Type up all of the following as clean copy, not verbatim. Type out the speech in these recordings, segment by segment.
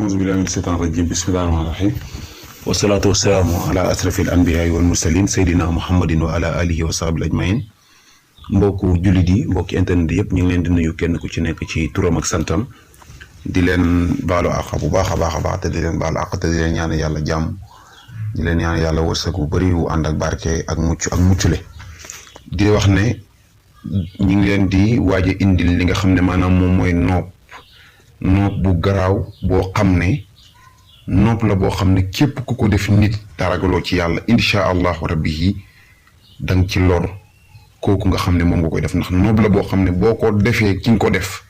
أعوذ بالله من الشيطان الرجيم بسم الله الرحمن الرحيم والصلاة والسلام على أشرف الأنبياء والمرسلين سيدنا محمد وعلى آله وصحبه أجمعين mbokku jullit yi mbokki internet yëpp ñu ngi leen di nuyu kenn ku ci nekk ci turam ak santam di leen baalu àq bu baax a baax te di leen baalu àq te di leen ñaan yàlla jàmm di leen ñaan yàlla wërsëg bu bëri wu ànd ak barke ak muccule di wax ne ñu ngi leen di waaj a indil li nga xam ne maanaam moom mooy nopp bu garaaw boo xam ne nopp la boo xam ne képp ku ko def nit taragaloo ci yàlla incha allahu rabbi yi danga ci lor kooku nga xam ne moom nga koy def ndax nopp la boo xam ne boo ko defee ki nga ko def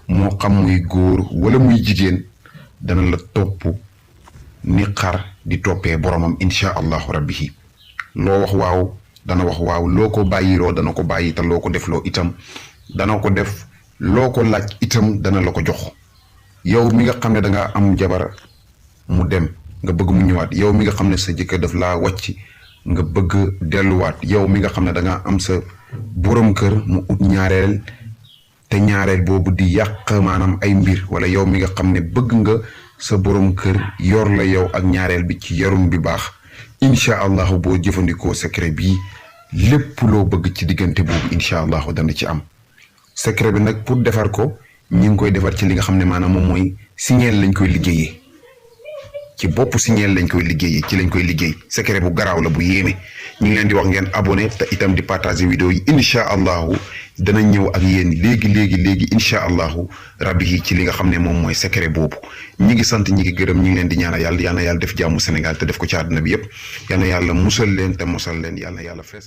moo xam muy góor wala muy jigéen dana la topp ni xar di toppee boromam incha allahu rabbi yi loo wax waaw dana wax waaw loo ko bàyyiroo dana ko bàyyi te loo ko def loo itam dana ko def loo ko laaj itam dana la ko jox yow mi nga xam ne dangaa am jabar mu dem nga bëgg mu ñëwaat yow mi nga xam ne sa jëkkër daf laa wàcc nga bëgg delluwaat yow mi nga xam ne dangaa am sa borom kër mu ut ñaareel te ñaareel boobu di yàq maanaam ay mbir wala yow mi nga xam ne bëgg nga sa borom kër yor la yow ak ñaareel bi ci yorum bi baax incha allahu boo jëfandikoo secret bii lépp loo bëgg ci diggante boobu incha allahu dana ci am secret bi nag pour defar ko ñi ngi koy defar ci li nga xam ne maanaam moom mooy signeel lañ koy liggéeyee ci bopp signeel lañ koy liggéeyee ci lañ koy liggéey secret bu garaaw la bu yéeme ñu ngi leen di wax ngeen abonné te itam di partager vidéo yi incha allahu dana ñëw ak yéen léegi incha allahu rabbi yi ci li nga xam ne moom mooy secret boobu ñi ngi sant ñi ngi gërëm ñi ngi leen di ñaanal yàlla yal na yàlla def jàmmu Sénégal te def ko ci àdduna bi yëpp yal na yàlla musal leen te mosal leen yal na yàlla fees